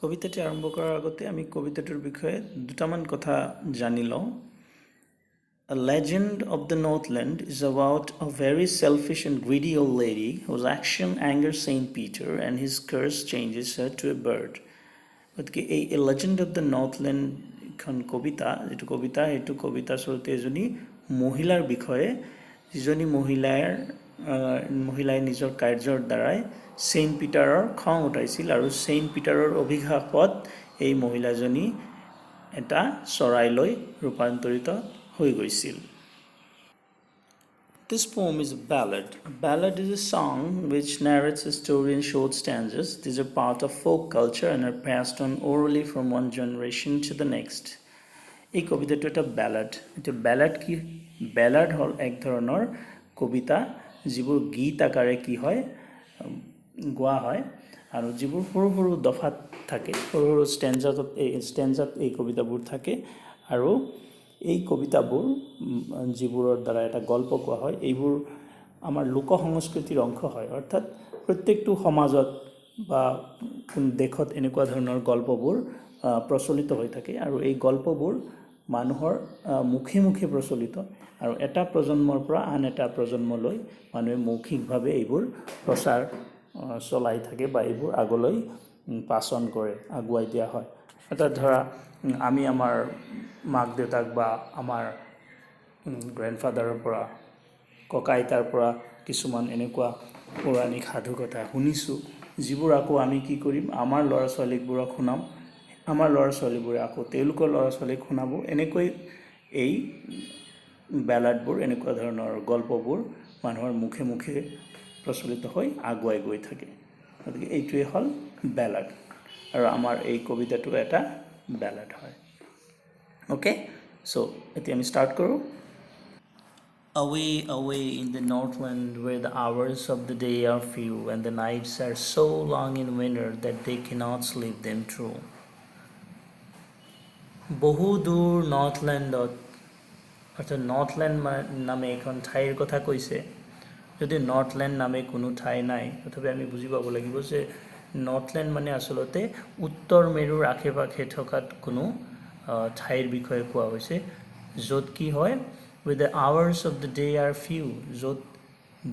কবিতাটি আৰম্ভ কৰাৰ আগতে আমি কবিতাটোৰ বিষয়ে দুটামান কথা জানি লওঁ। A Legend of the Northland is about a very selfish and greedy old lady whose action angers Saint Peter, and his curse changes her to a bird. গতিকে এই A Legend of the Northland এখন কবিতা, যিটো কবিতা, সেইটো কবিতা আচলতে এজনী মহিলাৰ বিষয়ে, যিজনী মহিলাই নিজৰ কাৰ্যৰ দ্বাৰাই ছেইণ্ট পিটাৰৰ খং উঠাইছিল আৰু ছেইণ্ট পিটাৰৰ অভিশাপত এই মহিলাজনী এটা চৰাইলৈ ৰূপান্তৰিত হৈ গৈছিল। This poem is a ballad. A ballad is a song which narrates a story in short stanzas. These are part of folk culture and are passed on orally from one generation to the next. এই কবিতাটো এটা ballad. এতিয়া ballad কি? Ballad হ'ল এক ধৰণৰ কবিতা, যিবোৰ গীত আকাৰে কি হয়, গোৱা হয় আৰু যিবোৰ সৰু সৰু দফাত থাকে, সৰু সৰু ষ্টেঞ্জাত এই কবিতাবোৰ থাকে। আৰু এই কবিতাবোৰ, যিবোৰৰ দ্বাৰা এটা গল্প কোৱা হয়, এইবোৰ আমাৰ লোক সংস্কৃতিৰ অংশ হয়। অৰ্থাৎ প্ৰত্যেকটো সমাজত বা কোনো দেশত এনেকুৱা ধৰণৰ গল্পবোৰ প্ৰচলিত হৈ থাকে আৰু এই গল্পবোৰ মানুহৰ মুখে মুখে প্ৰচলিত আৰু এটা প্ৰজন্মৰ পৰা আন এটা প্ৰজন্মলৈ মানুহে মৌখিকভাৱে এইবোৰ প্ৰচাৰ চলাই থাকে বা এইবোৰ আগলৈ পাচন কৰে, আগুৱাই দিয়া হয়। অৰ্থাৎ ধৰা আমি আমাৰ মাক দেউতাক বা আমাৰ গ্ৰেণ্ডফাদাৰৰ পৰা, ককা আইতাৰ পৰা কিছুমান এনেকুৱা পৌৰাণিক সাধুকথা শুনিছোঁ, যিবোৰ আকৌ আমি কি কৰিম, আমাৰ ল'ৰা ছোৱালীবোৰক শুনাম। আমাৰ ল'ৰা ছোৱালীবোৰে আকৌ তেওঁলোকৰ ল'ৰা ছোৱালীক শুনাব। এনেকৈ এই বেলাডবোৰ, এনেকুৱা ধৰণৰ গল্পবোৰ মানুহৰ মুখে মুখে প্ৰচলিত হৈ আগুৱাই গৈ থাকে। গতিকে এইটোৱে হ'ল বেলাড আৰু আমাৰ এই কবিতাটো এটা বেলাড হয়। অ'কে, চ' এতিয়া আমি ষ্টাৰ্ট কৰোঁ। Away, away in the Northland, where the hours of the day are few and the nights are so long in winter that they cannot sleep them through. বহু দূৰ নৰ্থলেণ্ডত, অৰ্থাৎ নৰ্থলেণ্ড নামে এখন ঠাইৰ কথা কৈছে। যদি নৰ্থলেণ্ড নামে কোনো ঠাই নাই, তথাপি আমি বুজি পাব লাগিব যে নৰ্থলেণ্ড মানে আচলতে উত্তৰ মেৰুৰ আশে পাশে থকা কোনো ঠাইৰ বিষয়ে কোৱা হৈছে, য'ত কি হয়, where the hours of the day are few, য'ত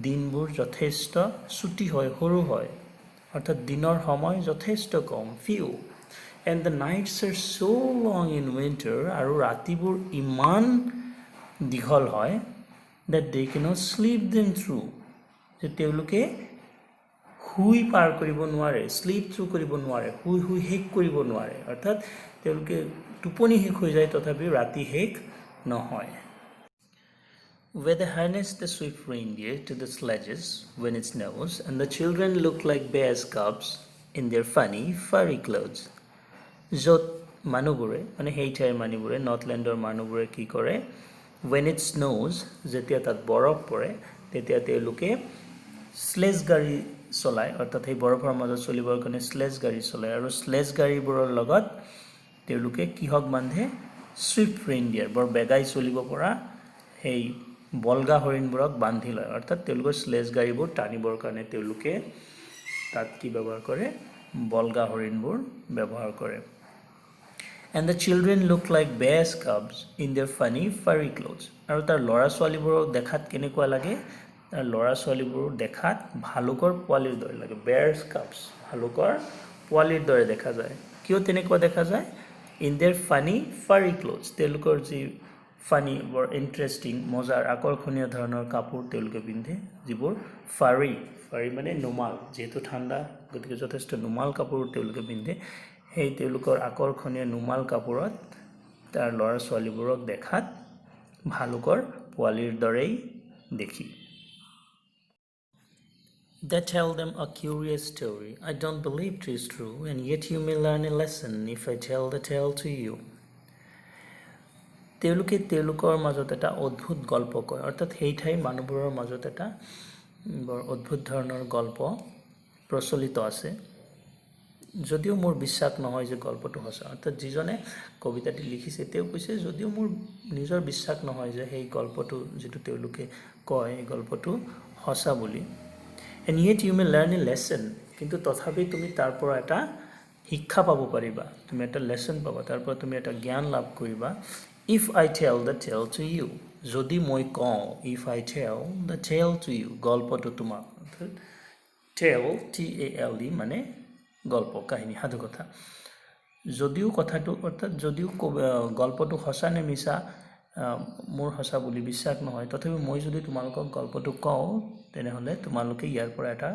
দিনবোৰ যথেষ্ট চুটি হয়, সৰু হয়, অৰ্থাৎ দিনৰ সময় যথেষ্ট কম, few, and the nights are so long in winter, আৰু ৰাতিবোৰ ইমান দীঘল হয়, that they cannot sleep them through, যে তেওঁলোকে শুই পাৰ কৰিব নোৱাৰে, শ্লিপ থ্ৰু কৰিব নোৱাৰে, শুই শুই শেষ কৰিব নোৱাৰে। অৰ্থাৎ তেওঁলোকে টোপনি শেষ হৈ যায়, তথাপিও ৰাতি শেষ নহয়। Where they harness the swift reindeer to the sledges when it snows, and the children look like bears' cubs in their funny, furry clothes. য'ত মানুহবোৰে, মানে সেই ঠাইৰ মানুহবোৰে, নৰ্থলেণ্ডৰ মানুহবোৰে কি কৰে, when it snows, যেতিয়া তাত বৰফ পৰে, তেতিয়া তেওঁলোকে শ্লেজ গাড়ী চলায়। অৰ্থাৎ সেই বৰফৰ মাজত চলিবৰ কাৰণে শ্লেজ গাড়ী চলায় আৰু শ্লেজ গাড়ীবোৰৰ লগত তেওঁলোকে কিহক বান্ধে? চুইফ্ট ৰেইনডিয়াৰ, বৰ বেগাই চলিব পৰা সেই বলগা হৰিণবোৰক বান্ধি লয়। অৰ্থাৎ তেওঁলোকৰ শ্লেজ গাড়ীবোৰ টানিবৰ কাৰণে তেওঁলোকে তাত কি ব্যৱহাৰ কৰে? বলগা হৰিণবোৰ ব্যৱহাৰ কৰে। And the children look like bears' cubs in their funny, furry clothes. আৰু তাৰ ল'ৰা ছোৱালীবোৰক দেখাত কেনেকুৱা লাগে? তাৰ ল'ৰা ছোৱালীবোৰ দেখাত ভালুকৰ পোৱালিৰ দৰে লাগে। বেয়াৰ্ছ কাবছ, ভালুকৰ পোৱালিৰ দৰে দেখা যায়। কিয় তেনেকুৱা দেখা যায়? In their funny, furry clothes, তেওঁলোকৰ যি ফানি, বৰ ইণ্টাৰেষ্টিং, মজাৰ, আকৰ্ষণীয় ধৰণৰ কাপোৰ তেওঁলোকে পিন্ধে, যিবোৰ ফাৰি। ফাৰি মানে নোমাল। যিহেতু ঠাণ্ডা, গতিকে যথেষ্ট নোমাল কাপোৰ তেওঁলোকে পিন্ধে। সেই তেওঁলোকৰ আকৰ্ষণীয় নোমাল কাপোৰত তাৰ ল'ৰা ছোৱালীবোৰক দেখাত ভালুকৰ পোৱালিৰ দৰেই দেখি। They tell them a curious story. I don't believe it is true, and yet you may learn a lesson if I tell the tale to you. তেওঁলোকে তেওঁলোকৰ মাজত এটা অদ্ভুত গল্প কয়। অৰ্থাৎ সেই ঠাইৰ মানুহবোৰৰ মাজত এটা বৰ অদ্ভুত ধৰণৰ গল্প প্ৰচলিত আছে, যদিও মোৰ বিশ্বাস নহয় যে গল্পটো সঁচা। অৰ্থাৎ যিজনে কবিতাটি লিখিছে, তেওঁ কৈছে, যদিও মোৰ নিজৰ বিশ্বাস নহয় যে সেই গল্পটো যিটো তেওঁলোকে কয়, সেই গল্পটো সঁচা বুলি, and yet you may learn a lesson, কিন্তু তথাপি তুমি তাৰ পৰা এটা শিক্ষা পাব পাৰিবা, তুমি এটা লেচন পাবা, তাৰ পৰা তুমি এটা জ্ঞান লাভ কৰিবা। If I tell the tale to you, যদি মই কওঁ, if I tell the tale to you, গল্পটো তোমাক। টেল, TALE মানে গল্প, কাহিনী, সাধুকথা। যদিও কথাটো, অৰ্থাৎ যদিও গল্পটো সঁচা নে মিছা মোৰ সঁচা বুলি বিশ্বাস নহয়, তথাপি মই যদি তোমালোকক গল্পটো কওঁ তেনেহ'লে তোমালোকে ইয়াৰ পৰা এটা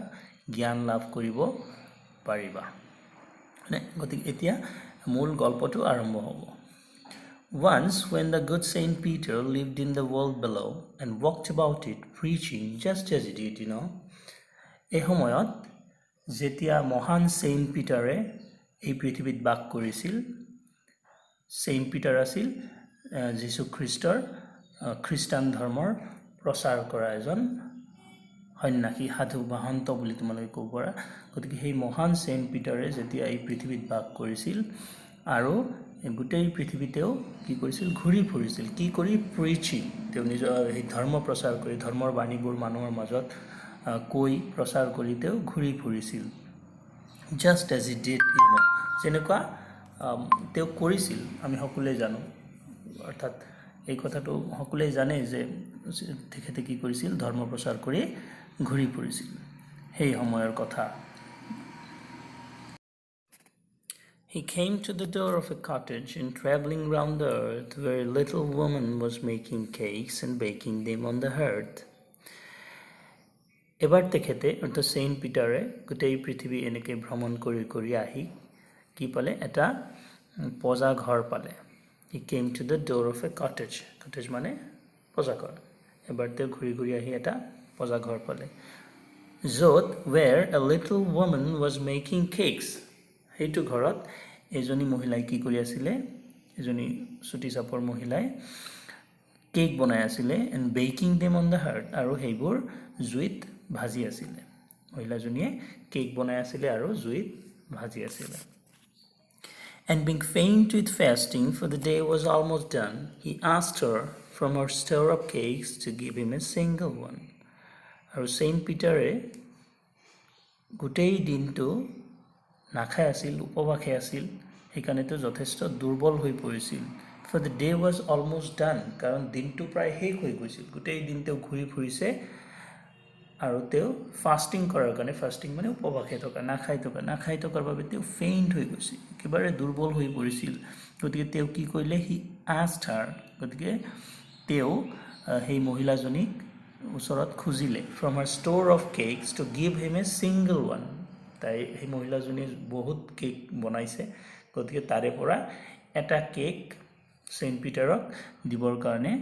জ্ঞান লাভ কৰিব পাৰিবা। মানে গতিকে এতিয়া মূল গল্পটো আৰম্ভ হ'ব। Once when the good Saint Peter lived in the world below and walked about it preaching just as he did, you know. এই সময়ত যেতিয়া মহান ছেইণ্ট পিটাৰে এই পৃথিৱীত বাস কৰিছিল, ছেইণ্ট পিটাৰ আছিল যীশুখ্ৰীষ্টৰ খ্ৰীষ্টান ধৰ্মৰ প্ৰচাৰ কৰা এজন সন্যাসী, সাধু বা সন্ত বুলি তোমালোকে ক'ব পাৰা। গতিকে সেই মহান ছেইণ্ট পিটাৰে যেতিয়া এই পৃথিৱীত বাস কৰিছিল আৰু গোটেই পৃথিৱীতেও কি কৰিছিল, ঘূৰি ফুৰিছিল। কি কৰি? প্ৰিচিং, তেওঁ নিজৰ সেই ধৰ্ম প্ৰচাৰ কৰি, ধৰ্মৰ বাণীবোৰ মানুহৰ মাজত কৈ প্ৰচাৰ কৰি তেওঁ ঘূৰি ফুৰিছিল। Just as he did, you know, যেনেকুৱা তেওঁ কৰিছিল আমি সকলোৱে জানো। অৰ্থাৎ এই কথাটো সকলোৱে জানে যে তেখেতে কি কৰিছিল, ধৰ্ম প্ৰচাৰ কৰি ঘূৰি ফুৰিছিল। সেই সময়ৰ কথা। He came to the door of a cottage in traveling round the earth where a little woman was making cakes and baking them on the hearth. এবাৰ তেখেতে, অৰ্থাৎ ছেইণ্ট পিটাৰে গোটেই পৃথিৱী এনেকৈ ভ্ৰমণ কৰি কৰি আহি কি পালে? এটা পঁজা ঘৰ পালে। He came to the door of a cottage. Cottage মানে পঁজা ঘৰ। এবাৰ তেওঁ ঘূৰি ঘূৰি আহি এটা পঁজা ঘৰ পালে, য'ত where a little woman was making cakes, সেইটো ঘৰত এজনী মহিলাই কি কৰি আছিলে? এজনী চুটি চাপৰ মহিলাই কেক বনাই আছিলে, and baking them on the hearth, আৰু সেইবোৰ জুইত ভাজি আছিলে। মহিলাজনীয়ে কেক বনাই আছিলে আৰু জুইত ভাজি আছিলে। And being faint with fasting, for the day was almost done, he asked her from her store of cakes to give him a single one. আৰু ছেইণ্ট পিটাৰে গোটেই দিনটো নাখাই আছিল, উপবাসে আছিল, সেইকাৰণে তেওঁ যথেষ্ট দুৰ্বল হৈ পৰিছিল। For the day was almost done, কাৰণ দিনটো প্ৰায় শেষ হৈ গৈছিল। গোটেই দিন তেওঁ ঘূৰি ফুৰিছে আৰু তেওঁ ফাষ্টিং কৰাৰ কাৰণে, ফাষ্টিং মানে উপবাসে থকা, নাখাই থকা, নাখাই থকাৰ বাবে তেওঁ ফেইণ্ট হৈ গৈছিল, একেবাৰে দুৰ্বল হৈ পৰিছিল। গতিকে তেওঁ কি কৰিলে? হি আস্কড হাৰ, গতিকে তেওঁ সেই মহিলাজনীক ওচৰত খুজিলে, from her store of cakes to give him a single one. তাই, সেই মহিলাজনীয়ে বহুত কেক বনাইছে, গতিকে তাৰে পৰা এটা কেক ছেইণ্ট পিটাৰক দিবৰ কাৰণে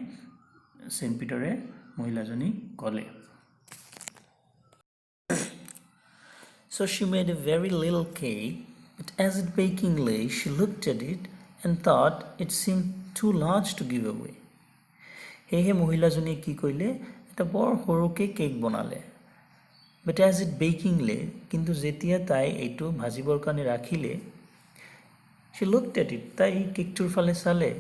ছেইণ্ট পিটাৰে মহিলাজনীক ক'লে। So she made a very little cake, but as it baking lay, she looked at it and thought it seemed too large to give away. সেয়েহে মহিলাজনীয়ে কি কৰিলে? এটা বৰ সৰুকৈ কেক বনালে। But as it baking lay, কিন্তু যেতিয়া তাই এইটো ভাজিবৰ কাৰণে ৰাখিলে, she looked at it, তাই এই কেকটোৰ ফালে চালে,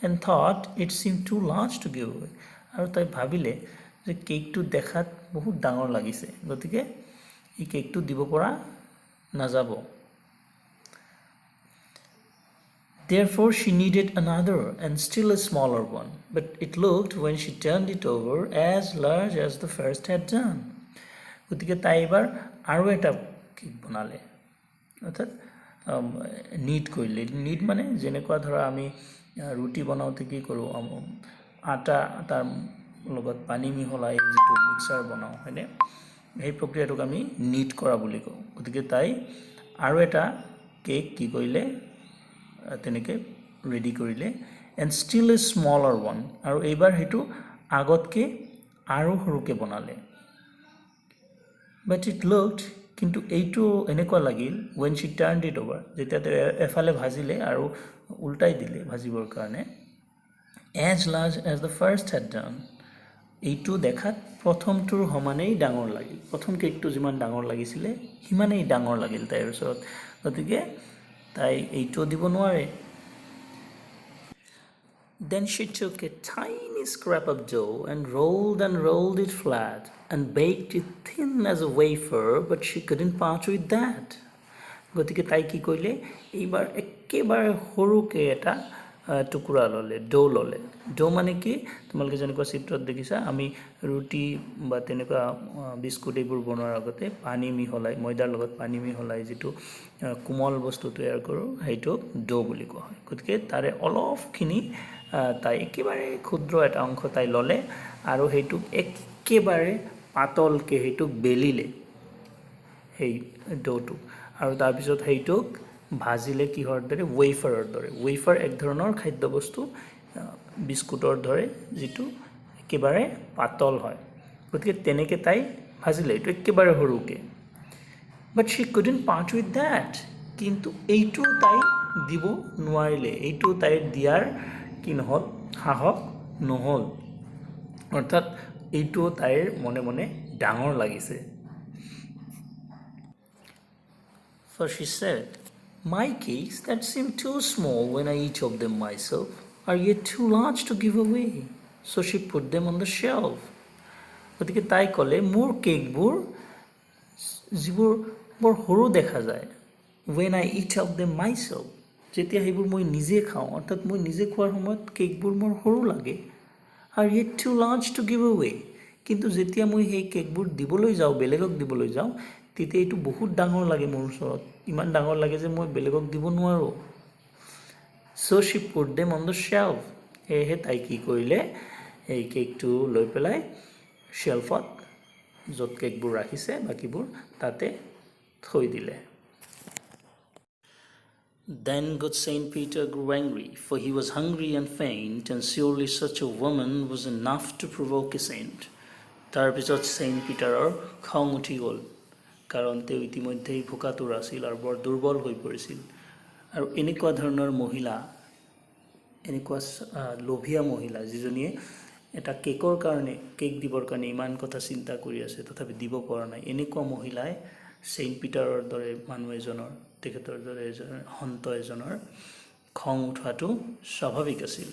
and thought it seemed too large to give away, আৰু তাই ভাবিলে যে কেকটো দেখাত বহুত ডাঙৰ লাগিছে, গতিকে এই কেকটো দিব পৰা নাযাব। Therefore she needed another and still a smaller one, but it looked when she turned it over as large as the first had done. গতিকে তাই এইবাৰ আৰু এটা কেক বনালে, অৰ্থাৎ নিড কৰিলে। নিড মানে যেনেকুৱা ধৰা আমি ৰুটি বনাওঁতে কি কৰোঁ, আটা তাৰ লগত পানী মিহলাই যিটো মিক্সাৰ বনাওঁ, হয়নে? সেই প্ৰক্ৰিয়াটোক আমি নিড কৰা বুলি কওঁ। গতিকে তাই আৰু এটা কেক কি কৰিলে, তেনেকৈ ৰেডি কৰিলে, and still a smaller one, আৰু এইবাৰ সেইটো আগতকৈ আৰু সৰুকৈ বনালে। বাট it looked, কিন্তু এইটো এনেকুৱা লাগিল, when she turned it over, যেতিয়া তেওঁ এফালে ভাজিলে আৰু উল্টাই দিলে ভাজিবৰ কাৰণে, as large as the first had done, এইটো দেখাত প্ৰথমটোৰ সমানেই ডাঙৰ লাগিল। প্ৰথম কেকটো যিমান ডাঙৰ লাগিছিলে সিমানেই ডাঙৰ লাগিল তাইৰ ওচৰত, গতিকে তাই এইটোও দিব নোৱাৰে। Then she took a tiny scrap of dough and rolled it flat and baked it thin as a wafer, but she couldn't part with that. গতিকে তাই কি কৰিলে, এইবাৰ একেবাৰে সৰুকৈ এটা টুকুৰা ল'লে, ডো ল'লে। ডো মানে কি, তোমালোকে যেনেকুৱা চিত্ৰত দেখিছা, আমি ৰুটি বা তেনেকুৱা বিস্কুট এইবোৰ বনোৱাৰ আগতে পানী মিহলাই, ময়দাৰ লগত পানী মিহলাই যিটো কোমল বস্তু তৈয়াৰ কৰোঁ, সেইটোক ডো বুলি কোৱা হয়। গতিকে তাৰে অলপখিনি তাই একেবাৰে ক্ষুদ্ৰ এটা অংশ তাই ল'লে আৰু সেইটোক একেবাৰে পাতলকৈ সেইটোক বেলিলে, সেই ডোটোক, আৰু তাৰপিছত সেইটোক ভাজিলে কিহৰ দৰে, ৱেফাৰৰ দৰে। ৱেফাৰ এক ধৰণৰ খাদ্যবস্তু, বিস্কুটৰ দৰে, যিটো একেবাৰে পাতল হয়। গতিকে তেনেকৈ তাই ভাজিলে এইটো একেবাৰে সৰুকৈ। But she couldn't part with that. কিন্তু এইটো তাই দিব নোৱাৰিলে, এইটো তাইৰ দিয়াৰ কি নহ'ল, সাহস নহ'ল। অৰ্থাৎ এইটোও তাইৰ মনে মনে ডাঙৰ লাগিছে। For she said, "My cakes that seem too small when I eat of them myself are yet too large to give away." So she put them on the shelf. গতিকে তাই ক'লে, মোৰ কেকবোৰ যিবোৰ বৰ সৰু দেখা যায়, when I eat of them myself, যেতিয়া সেইবোৰ মই নিজে খাওঁ, অৰ্থাৎ মই নিজে খোৱাৰ সময়ত কেকবোৰ মোৰ সৰু লাগে, are yet too large to give away, কিন্তু যেতিয়া মই সেই কেকবোৰ দিবলৈ যাওঁ, বেলেগক দিবলৈ যাওঁ, তেতিয়া এইটো বহুত ডাঙৰ লাগে মোৰ ওচৰত, ইমান ডাঙৰ লাগে যে মই বেলেগক দিব নোৱাৰোঁ। So she put them on the shelf. সেয়েহে তাই কি কৰিলে, এই কেকটো লৈ পেলাই শ্বেল্ফত, য'ত কেকবোৰ ৰাখিছে বাকীবোৰ, তাতে থৈ দিলে। Then good Saint Peter grew angry, for he was hungry and faint, and surely such a woman was enough to provoke a saint. তাৰপিছত ছেইণ্ট পিটাৰৰ খং উঠি গ'ল, কাৰণ তেওঁ ইতিমধ্যেই ভোকাতুৰ আছিল আৰু বৰ দুৰ্বল হৈ পৰিছিল। আৰু এনেকুৱা ধৰণৰ মহিলা, এনেকুৱা লোভীয়া মহিলা, যিজনীয়ে এটা কেকৰ কাৰণে, কেক দিবৰ কাৰণে ইমান কথা চিন্তা কৰি আছে, তথাপি দিব পৰা নাই, এনেকুৱা মহিলাই ছেইণ্ট পিটাৰৰ দৰে মানুহ এজনৰ, তেখেতৰ দৰে এজন সন্ত এজনৰ খং উঠোৱাটো স্বাভাৱিক আছিল।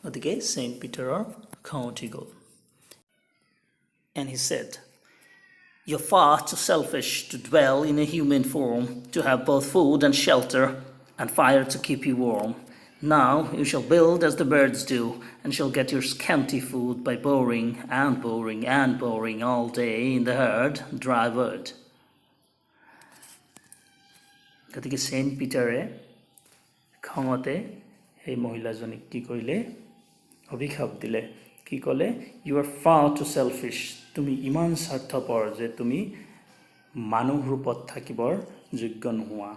গতিকে ছেইণ্ট পিটাৰৰ খং উঠি গ'ল। And he said, "You're far too selfish to dwell in a human form, to have both food and shelter and fire to keep you warm. Now you shall build as the birds do, and shall get your scanty food by boring and boring and boring all day in the hard, dry wood." গতিকে Saint পিটাৰে খঙতে সেই মহিলাজনীক কি কৰিলে, অভিশাপ দিলে। কি ক'লে? "You are far too selfish." তুমি ইমান স্বাৰ্থপৰ যে তুমি মানুহ ৰূপত থাকিবৰ যোগ্য নোহোৱা।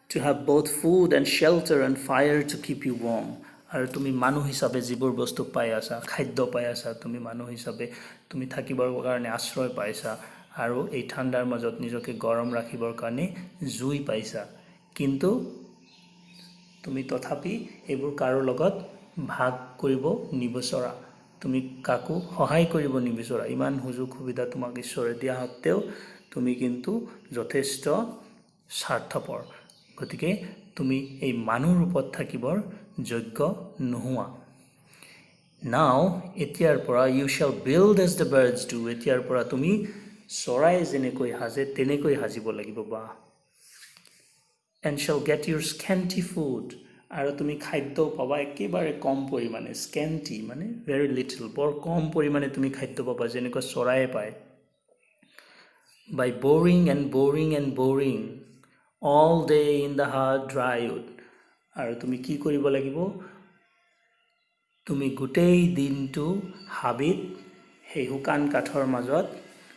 To have both food and shelter and fire to keep you warm. আৰু তুমি মানুহ হিচাপে যিবোৰ বস্তু পাই আছা, খাদ্য পাই আছা, তুমি মানুহ হিচাপে তুমি থাকিবৰ কাৰণে আশ্ৰয় পাইছা আৰু এই ঠাণ্ডাৰ মাজত নিজকে গৰম ৰাখিবৰ কাৰণে জুই পাইছা, কিন্তু তুমি তথাপি এইবোৰ কাৰো লগত ভাগ কৰিব নিবিচৰা, তুমি কাকো সহায় কৰিব নিবিচৰা। ইমান সুযোগ সুবিধা তোমাক ঈশ্বৰে দিয়া সত্ত্বেও তুমি কিন্তু যথেষ্ট স্বাৰ্থপৰ। গতিকে তুমি এই মানুহ ৰূপত থাকিবৰ যোগ্য নোহোৱা। নাও, এতিয়াৰ পৰা, you shall build as the birds do. এতিয়াৰ পৰা তুমি চৰাই যেনেকৈ সাজে তেনেকৈ সাজিব লাগিব বাহ। And shall get your scanty food, আৰু তুমি খাদ্যও পাবা একেবাৰে কম পৰিমাণে। স্কেণ্টি মানে ভেৰি লিটল, বৰ কম পৰিমাণে তুমি খাদ্য পাবা, যেনেকুৱা চৰায়ে পায়। By boring and boring and boring all day in the hard, dry wood. আৰু তুমি কি কৰিব লাগিব? তুমি গোটেই দিনটো হাবিত সেই শুকান কাঠৰ মাজত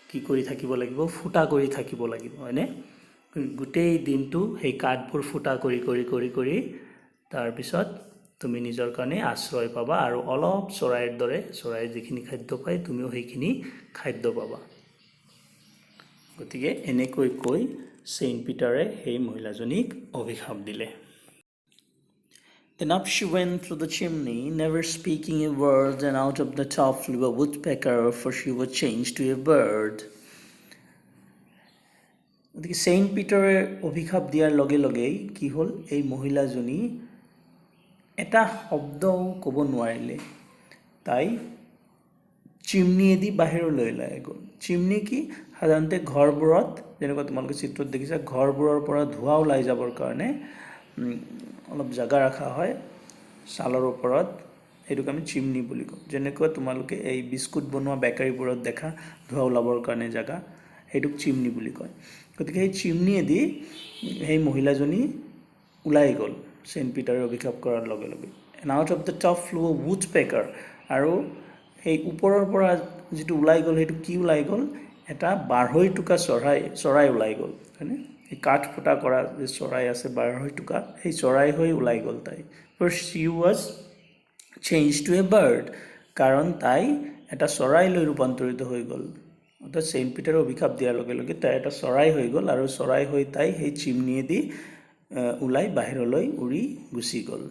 কি কৰি থাকিব লাগিব? ফুটা কৰি থাকিব লাগিব, হয়নে? গোটেই দিনটো সেই কাঠবোৰ ফুটা কৰি কৰি কৰি কৰি তাৰপিছত তুমি নিজৰ কাৰণে আশ্ৰয় পাবা আৰু অলপ চৰাইৰ দৰে, চৰাইৰ যিখিনি খাদ্য পায়, তুমিও সেইখিনি খাদ্য পাবা। গতিকে এনেকৈ কৈ ছেইণ্ট পিটাৰে সেই মহিলাজনীক অভিশাপ দিলে। Then up she went through the chimney, never speaking a word, and out of the top flew a woodpecker, for she was changed to a bird. গতিকে ছেইণ্ট পিটাৰে অভিশাপ দিয়াৰ লগে লগেই কি হ'ল? এই মহিলাজনী এটা শব্দও ক'ব নোৱাৰিলে। তাই চিমনিয়েদি বাহিৰলৈ ওলাই গ'ল। চিমনি কি? সাধাৰণতে ঘৰবোৰত, যেনেকুৱা তোমালোকে চিত্ৰত দেখিছা, ঘৰবোৰৰ পৰা ধোঁৱা ওলাই যাবৰ কাৰণে অলপ জেগা ৰখা হয় ছালৰ ওপৰত, সেইটোক আমি চিমনি বুলি কওঁ। যেনেকুৱা তোমালোকে এই বিস্কুট বনোৱা বেকাৰীবোৰত দেখা ধোঁৱা ওলাবৰ কাৰণে জেগা, সেইটোক চিমনি বুলি কয়। গতিকে সেই চিমনিয়েদি সেই মহিলাজনী ওলাই গ'ল চেইণ্ট পিটাৰে অভিশাপ কৰাৰ লগে লগে। And out of the top flew woodpecker. আৰু সেই ওপৰৰ পৰা যিটো ওলাই গ'ল, সেইটো কি ওলাই গ'ল? এটা বাঢ়ৈ টোকা চৰাই ওলাই গ'ল, হয়নে? সেই কাঠ ফুটা কৰা যে চৰাই আছে বাঢ়ৈ টোকা, সেই চৰাই হৈ ওলাই গ'ল তাই। For she was changed to a bird. কাৰণ তাই এটা চৰাইলৈ ৰূপান্তৰিত হৈ গ'ল। অৰ্থাৎ চেইণ্ট পিটাৰে অভিশাপ দিয়াৰ লগে লগে তাই এটা চৰাই হৈ গ'ল আৰু চৰাই হৈ তাই সেই চিমনিয়েদি ওলাই বাহিৰলৈ উৰি গুচি গ'ল।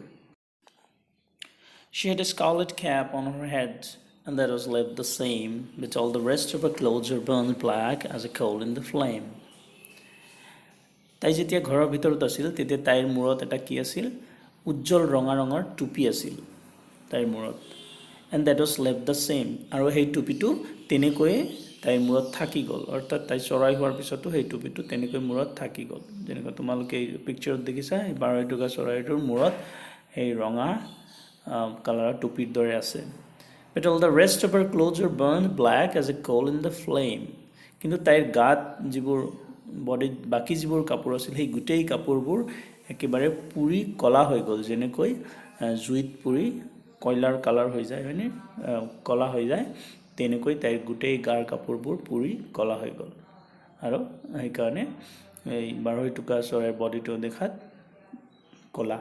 She had a scarlet cap on her head, and that was left the same, but all the rest of her clothes were burned black as a coal in the flame. তাই যেতিয়া ঘৰৰ ভিতৰত আছিল, তেতিয়া তাইৰ মূৰত এটা কি আছিল? উজ্জ্বল ৰঙা ৰঙৰ টুপি আছিল তাইৰ মূৰত। And that was left the same. আৰু সেই টুপিটো তেনেকৈয়ে তাইৰ মূৰত থাকি গ'ল। অৰ্থাৎ তাই চৰাই হোৱাৰ পিছতো সেই টুপিটো তেনেকৈ মূৰত থাকি গ'ল। যেনেকুৱা তোমালোকে এই পিকচাৰত দেখিছা, সেই বাঢ়ৈ টোকা চৰাইটোৰ মূৰত সেই ৰঙা কালাৰৰ টুপিৰ দৰে আছে। But all the rest of her clothes were burned black as a coal in the flame. কিন্তু তাইৰ গাত যিবোৰ, বডিত বাকী যিবোৰ কাপোৰ আছিল, সেই গোটেই কাপোৰবোৰ একেবাৰে পুৰি ক'লা হৈ গ'ল। যেনেকৈ জুইত পুৰি কয়লাৰ কালাৰ হৈ যায়, হয়নে, ক'লা হৈ যায়, তেনেকৈ তাইৰ গোটেই গাৰ কাপোৰবোৰ পুৰি ক'লা হৈ গ'ল আৰু সেইকাৰণে এই বাঢ়ৈ টোকা চৰাইৰ বডিটো দেখাত ক'লা।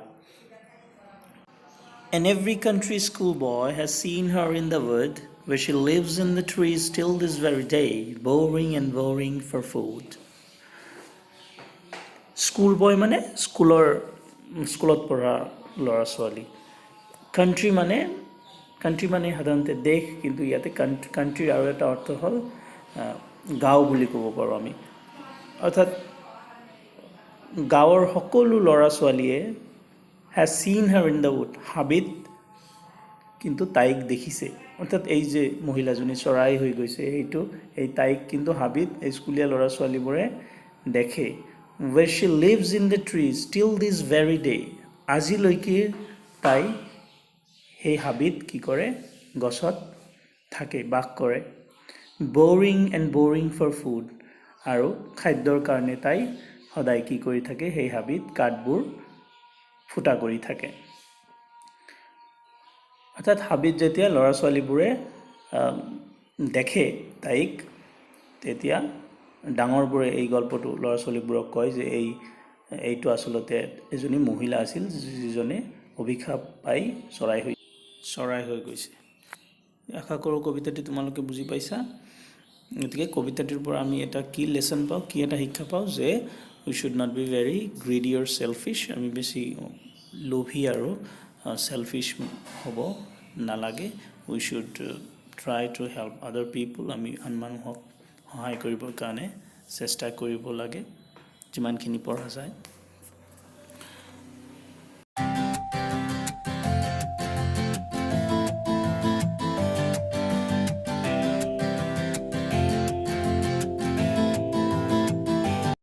And every country schoolboy has seen her in the wood, where she lives in the trees till this very day, boring and boring for food. School বয় মানে স্কুলত পঢ়া ল'ৰা ছোৱালী। কাণ্ট্ৰি মানে সাধাৰণতে দেশ, কিন্তু ইয়াতে কাণ্ট্ৰিৰ আৰু এটা অৰ্থ হ'ল গাঁও বুলি ক'ব পাৰোঁ আমি। অৰ্থাৎ গাঁৱৰ সকলো ল'ৰা ছোৱালীয়ে has seen her in the wood, হাবিত কিন্তু তাইক দেখিছে। অৰ্থাৎ এই যে মহিলাজনী চৰাই হৈ গৈছে, সেইটো এই তাইক কিন্তু হাবিত এই স্কুলীয়া ল'ৰা ছোৱালীবোৰে দেখে। Where she lives in the trees till this very day. আজিলৈকে তাই সেই হাবিত কি কৰে? গছত থাকে, বাস কৰে। Boring and boring for food. আৰু খাদ্যৰ কাৰণে তাই সদায় কি কৰি থাকে? সেই হাবিত কাঠবোৰ ফুটা কৰি থাকে। অৰ্থাৎ হাবিত যেতিয়া ল'ৰা ছোৱালীবোৰে দেখে তাইক, তেতিয়া ডাঙৰবোৰে এই গল্পটো ল'ৰা ছোৱালীবোৰক কয় যে এইটো আচলতে এজনী মহিলা আছিল, যিজনে অভিশাপ পাই চৰাই হৈ গৈছে। আশা কৰোঁ কবিতাটি তোমালোকে বুজি পাইছা। গতিকে কবিতাটিৰ পৰা আমি এটা কি লেচন পাওঁ, কি এটা শিক্ষা পাওঁ যে we should not be very greedy or selfish. আমি বেছি লোভী আৰু চেলফিছ হ'ব নালাগে। We should try to help other people. আমি আন মানুহক সহায় কৰিবৰ কাৰণে চেষ্টা কৰিব লাগে, যিমানখিনি পৰা যায়।